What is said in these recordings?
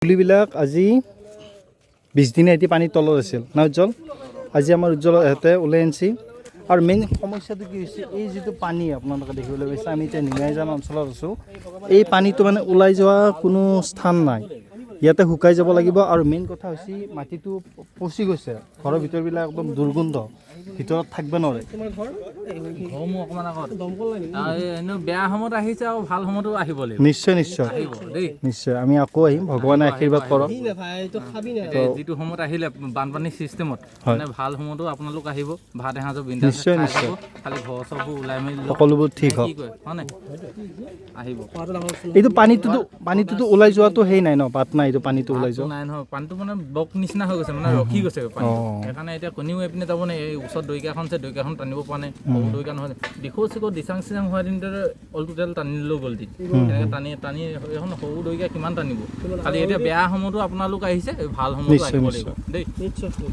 পুলিবিলাক আজি 20 দিনে এটি পানীৰ তলত আছিল না উজ্জ্বল? আজি আমাৰ উজ্জ্বল ইহঁতে ওলাই আনিছে। আৰু মেইন সমস্যাটো কি হৈছে, এই যিটো পানী আপোনালোকে দেখিবলৈ পাইছে, আমি এতিয়া নিমাইজান অঞ্চলত আছোঁ। এই পানীটো মানে ওলাই যোৱা কোনো স্থান নাই, ইয়াতে শুকাই যাব লাগিব। আৰু মেইন কথা হৈছে মাটিটো পচি গৈছে, ঘৰৰ ভিতৰবিলাক একদম দুৰ্গন্ধ, ভিতৰত থাকিব নোৱাৰে। ঘৰ মোৰ অকণমান আগত আৰু এনেও বেয়া সময়ত আহিছে আৰু ভাল সময়তো আহিব লাগিব। নিশ্চয় নিশ্চয় আহিব দেই। নিশ্চয়, আমি আকৌ আহিম, ভগৱানে আশীৰ্বাদ কৰক। এই যিটো সময়ত আহিলে বানপানী চিষ্টেমত মানে ভাল সময়তো আপোনালোক আহিব, ভাত এসাঁজৰ বিন্দাছ খাই যাব। খালি ঘৰ চৰবোৰ ওলাই মেলি লওক। সকলোবোৰ ঠিক হওক। কি কয়, হয়নে? আহিব। এইটো পানীটোতো ওলাই যোৱাটো সেই নাই ন, বাট নাই এইটো পানীটো ওলাই যোৱা। নাই নহয়, পানীটো মানে ব্লক নিচিনা হৈ গৈছে, মানে ৰখি গৈছে পানীটো। সেইকাৰণে এতিয়া কোনেও এইপিনে যাব নাই। এই ওচৰত দৰিকাখন আছে, দৰিকাখন টানিব পৰা নাই। সৰু দৰিকা নহয়, দিখৌ চিখৌ দিচাং চিচাং হোৱা দিনতে অল টোটেল টানি লৈ গ'ল দিন। তেনেকৈ টানি টানি এইখন সৰু দৰিকা কিমান টানিব? খালি এতিয়া বেয়া সময়তো আপোনালোক আহিছে, ভাল সময়তো আহিব লাগিব দেই।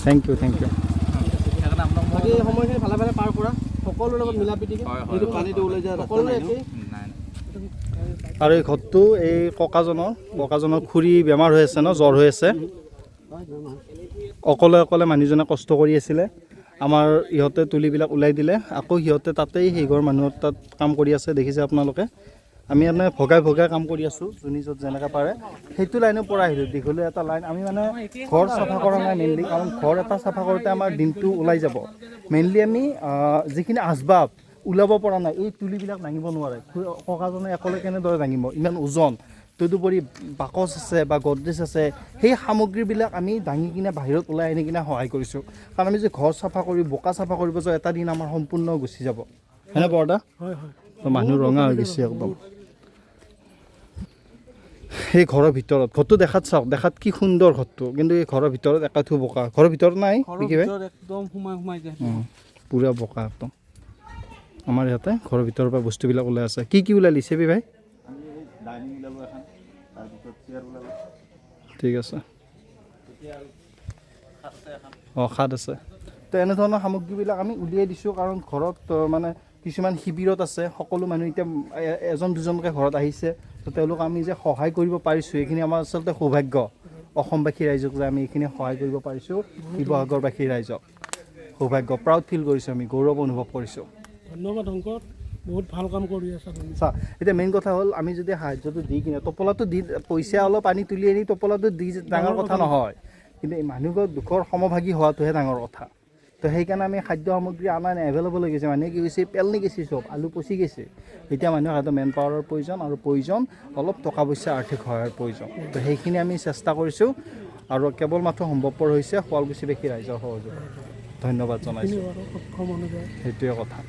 Thank U, thank U. সেইকাৰণে আপোনাক মই বাকী সময়খিনি ভালে ভালে পাৰ কৰা, সকলোৰে লগত মিলা প্ৰীতিকে। হয়। পানীটো ওলাই যোৱা ৰাস্তা সকলোৰে নাই ন? একেই। নাই নাই। আৰু এই ঘৰটো এই ককাজনৰ খুৰী বেমাৰ হৈ আছে ন, জ্বৰ হৈ আছে। অকলে অকলে মানুহজনে কষ্ট কৰি আছিলে। আমাৰ ইহঁতে তুলিবিলাক ওলাই দিলে, আকৌ সিহঁতে তাতেই সেই ঘৰ মানুহৰ তাত কাম কৰি আছে, দেখিছে আপোনালোকে। আমি মানে ভগাই ভগাই কাম কৰি আছোঁ, যোনে য'ত যেনেকৈ পাৰে। সেইটো লাইনৰ পৰা আহিলোঁ, দীঘলীয়া এটা লাইন। আমি মানে ঘৰ চাফা কৰা নাই মেইনলি, কাৰণ ঘৰ এটা চাফা কৰোঁতে আমাৰ দিনটো ওলাই যাব। মেইনলি আমি যিখিনি আচবাব ওলাব পৰা নাই, এই তুলিবিলাক দাঙিব নোৱাৰে। ককাজনে অকলে কেনেদৰে দাঙিব ইমান ওজন? তদুপৰি বাকচ আছে বা গডৰেজ আছে, সেই সামগ্ৰীবিলাক আমি দাঙি কিনে বাহিৰত ওলাই আনি কিনে সহায় কৰিছোঁ। কাৰণ আমি যদি ঘৰ চাফা কৰি বোকা চাফা কৰিব যাওঁ, এটা দিন আমাৰ সম্পূৰ্ণ গুচি যাব, হয়নে বৰদা? হয়। তো মানুহ ৰঙা হৈ গৈছে একদম। সেই ঘৰৰ ভিতৰত, ঘৰটো দেখাত চাওক, দেখাত কি সুন্দৰ ঘৰটো, কিন্তু এই ঘৰৰ ভিতৰত একাঠু বোকা। ঘৰৰ ভিতৰত নাই। ঘৰৰ বিকি ভাই? ভিতৰত একদম সোমাই সোমাই যায়। পূৰা বোকা একদম। আমাৰ ইয়াতে ঘৰৰ ভিতৰৰ পৰা বস্তুবিলাক ওলাই আছে। কি কি ওলাই লিছে ভাই? আমি এই ডাইনিং ওলালো এখন, তাৰপিছত চেয়াৰ ওলালো। ঠিক আছে। অঁ, খাট আছে। তো এনেধৰণৰ সামগ্ৰীবিলাক আমি উলিয়াই দিছোঁ, কাৰণ ঘৰত মানে কিছুমান শিবিৰত আছে সকলো মানুহ। এতিয়া এজন দুজনকৈ ঘৰত আহিছে, তো তেওঁলোক আমি যে সহায় কৰিব পাৰিছোঁ, এইখিনি আমাৰ আচলতে সৌভাগ্য। অসমবাসী ৰাইজক যে আমি এইখিনি সহায় কৰিব পাৰিছোঁ, শিৱসাগৰবাসী ৰাইজক সৌভাগ্য, প্ৰাউড ফিল কৰিছোঁ, আমি গৌৰৱ অনুভৱ কৰিছোঁ। ধন্যবাদ শংকৰ, বহুত ভাল কাম কৰি আছা তুমি। চা, এতিয়া মেইন কথা হ'ল আমি যদি সাহাৰ্যটো দি কিনে টোপোলাটো দি, পইচা অলপ আনি তুলি আনি টোপোলাটো দি ডাঙৰ কথা নহয়, কিন্তু এই মানুহৰ দুখৰ সমভাগী হোৱাটোহে ডাঙৰ কথা। তো সেইকাৰণে আমি খাদ্য সামগ্ৰী অনা নাই, এভেইলেবল হৈ গৈছে। মানুহে কি হৈছে, পেলনি গৈছে চব, আলু পচি গৈছে। এতিয়া মানুহৰ হাতত মেন পাৱাৰৰ প্ৰয়োজন আৰু প্ৰয়োজন অলপ টকা পইচা, আৰ্থিক সহায়ৰ প্ৰয়োজন। তো সেইখিনি আমি চেষ্টা কৰিছোঁ আৰু কেৱল মাথো সম্ভৱপৰ হৈছে শুৱালকুছিবাসী ৰাইজৰ সহযোগত। ধন্যবাদ জনাইছোঁ। আৰু সক্ষম অনুযায়ী। সেইটোৱে কথা।